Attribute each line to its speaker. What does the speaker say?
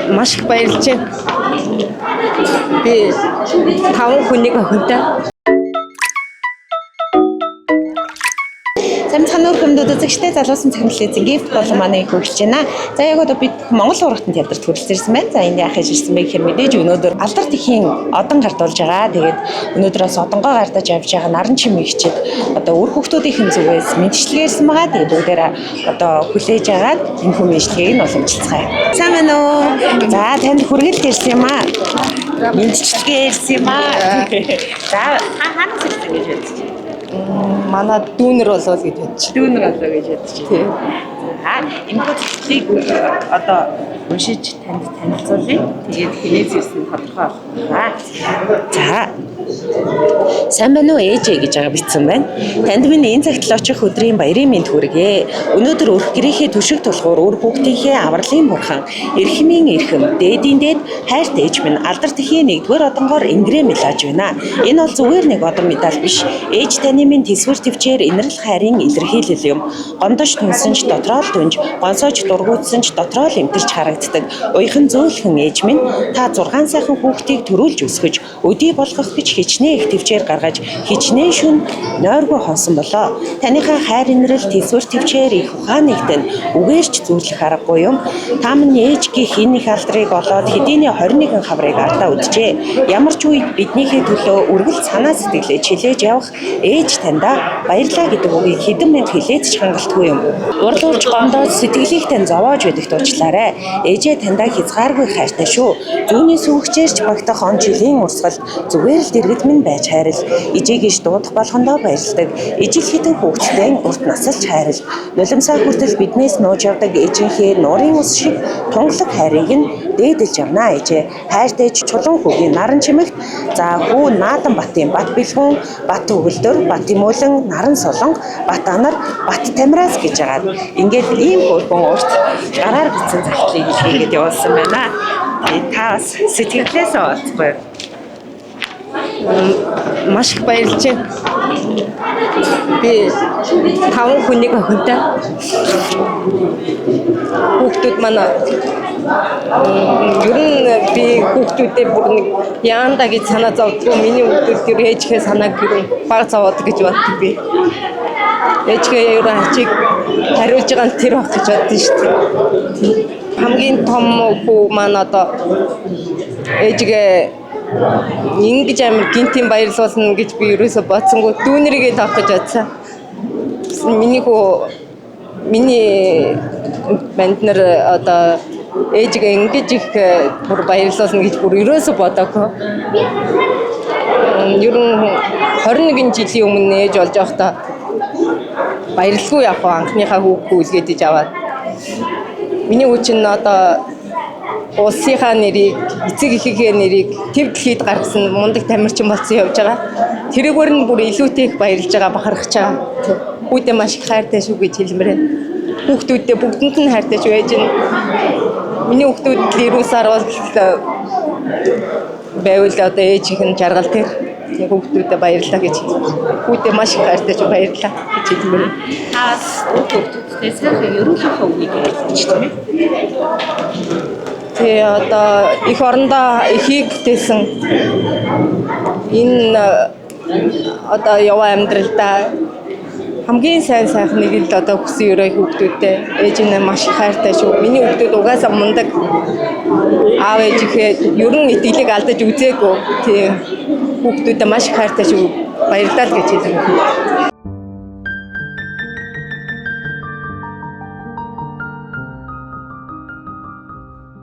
Speaker 1: Маш их баярлж байна. Би таван хүнийг охинтой.
Speaker 2: Сайн цануур хөмдөд үзэгчтэй залуусан цахимлал эзэн гифт болон манай их хөгжиж байна. За яг одоо бид Монгол урагтан театрт хүрэлцэн ирсэн байна. За энд яах гэж ирсэн бэ гэхээр мэдээж өнөөдөр алдар тэхийн одон гардуулж байгаа. Тэгээд өнөөдрөөс одонгоо гардаж явж байгаа наран чимэгчид одоо үр хүүхдүүдийн зүгээс мэдчилгээ ирсэн байгаа. Тэгээд бүгдээрээ одоо хүлээж агаад энэ хүн мэдлэгийг нь уламжилцгаая. Сайн байна уу? За танд хүргэлт ирсэн юм аа. Мэдчилгээ ирсэн юм аа. За хаанаас ирсэн гэж бодож байна?
Speaker 1: Манай дүүнер болов гэж бодож.
Speaker 2: Дүүнер болоо гэж бодож байна. За, энэ хөтлөлийг одоо уншиж танд танилцуулъя. Тэгээд хинээс ирсэн тодорхой болох. За. Сайн байна уу ээжээ гэж байгаа бичсэн байна. Танд минь энэ цагт л очих өдрийн баярын мэнд хүргэе. Өнөөдөр өрх гэрийнхээ түшиг тулгуур үр хүүхдийнхээ авралын бурхан, эрхмийн эрхэм, дээдийн дээд хайрт ээж минь алдар тэхийн нэгдүгээр одонгоор ингрээ мэлаж байна. Энэ бол зүгээр нэг одон медаль биш. Ээж таны минь тэсвэр төвчээр инэрл хайрын илэрхийлэл юм. Гомдож түнсэн ч дотроо л түнж, гонсоож дургуутсан ч дотроо л эмтэрч харагддаг. Уяхан зөөлхөн ээж минь та 6 сайхан хүүхдийг төрүүлж өсгөж, өдий болгох гэж хичнээн их төвчээр гаргаж, хичнээн шүн нойргүй хонсон болоо. Таныхаа хайр инрэл тэсвэр төвчээр их ухаан нэгтэн үгээрч зүүрлэх аргагүй юм. Та минь ээж гих энэ их алдрыг олоод хэдийний 21 хаврыг ардаа үджээ. Ямар ч үед биднийхээ төлөө үргэлж санаа сэтгэлээ чилээж явах ээж таньда баярлаа гэдэг үгийг хэдэн мянга хэлээд ч хангалтгүй юм. Урлуулж гомдоод сэтгэлийг тань зовоож байдагт уучлаарай. Ээжээ таньда хязгааргүй хайртай шүү. Зүүнний сүүгчээрч багтах он жилийн урсгалд зүгээр л дэргэд минь байж хайрл. Ижээгийш дуудах болгондоо баярладаг. Ижил хитэн хүүхдтэй урт насалж хайрл. Нулимсаа хүртэл биднээс нууж явдаг ээжийнхээ нуурын ус шиг тунгалаг хайрыг нь дээдэлж явнаа ээжээ. Хайртай ээж чулуун хүүгийн наран чимэгт за хүү Наадан Батын Бат Бэлгүн, Бат Төгөлдөр, Бат Тэмүүлэн, Наран Солонго, Бат Анар, Бат Тамираас гэж агаад ингээд ийм хөөрхөн урт гараар бичсэн захидлыг илгээгээд явуулсан байна. Тэгээд та бас сэтгэлээсээ олцгүй.
Speaker 1: Маш их баярлж байна. Би таван хүнийг охинтой. Хүүхдүүд маань ер нь би хүүхдүүдээ бүр нэг яанда гэж санаа зовдгоо. Миний хүүхдүүд тэр ээжийнхээ санааг ер нь баг зовоод гэж боддог би. Ээжгээ ер нь ачиг хариулж байгаа нь тэр баг гэж боддоо шүү дээ. Хамгийн том хүү маань одоо ээжгээ ингэж амар гинтийн баярлуулна гэж би ерөөсө бодсонгүй дүүнэрийгээ таах гэж бодсон. Миний хүү миний банд нар одоо ээжгээ ингэж их бүр баярлуулна гэж бүр ерөөсө бодоогүй. Ер нь 21 жилийн өмнө ээж болж байхдаа баярлалгүй яг хаа анхныхаа хүүхгүү үлгээдэж аваад. Миний хүү чинь одоо улсынхаа нэрийг, эцэг эхийнхээ нэрийг төв дэлхийд гаргасан мундаг тамирчин болсон явж байгаа. Тэрүүгээр нь бүр илүүтэй их баярлж байгаа, бахархаж байгаа. Хүүдээ маш их хайртай шүү гэж хэлмээр байна. Хүүхдүүдээ бүгдэнд нь хайртай шүү ээж нь. Миний хүүхдүүд л 90 сар бол байвал одоо ээж их нь жаргал тэр. Хүүхдүүдэд баярлалаа гэж хэлмээр. Хүүдээ маш их хайртай шүү баярлалаа гэж хэлмээр байна.
Speaker 2: Та бас үр хүүхдүүдтэй сайхан ерөөлийнхөө үгийг хэлж тийм ээ.
Speaker 1: Тэгээ одоо эх орондоо эхийг бүтээсэн энэ одоо яваа амьдралдаа хамгийн сайн сайхныг л одоо хүсэн өрөө хүүхдүүдтэй ээж нь маш их хайртай шүү. Миний хүүхдүүд угаасаа мундаг аав ээжийнхээ ер нь итгэлийг алдаж үзээгүй. Тийм хүүхдүүдээ маш их хайртай шүү. Баярлалаа л гэж хэлмээр.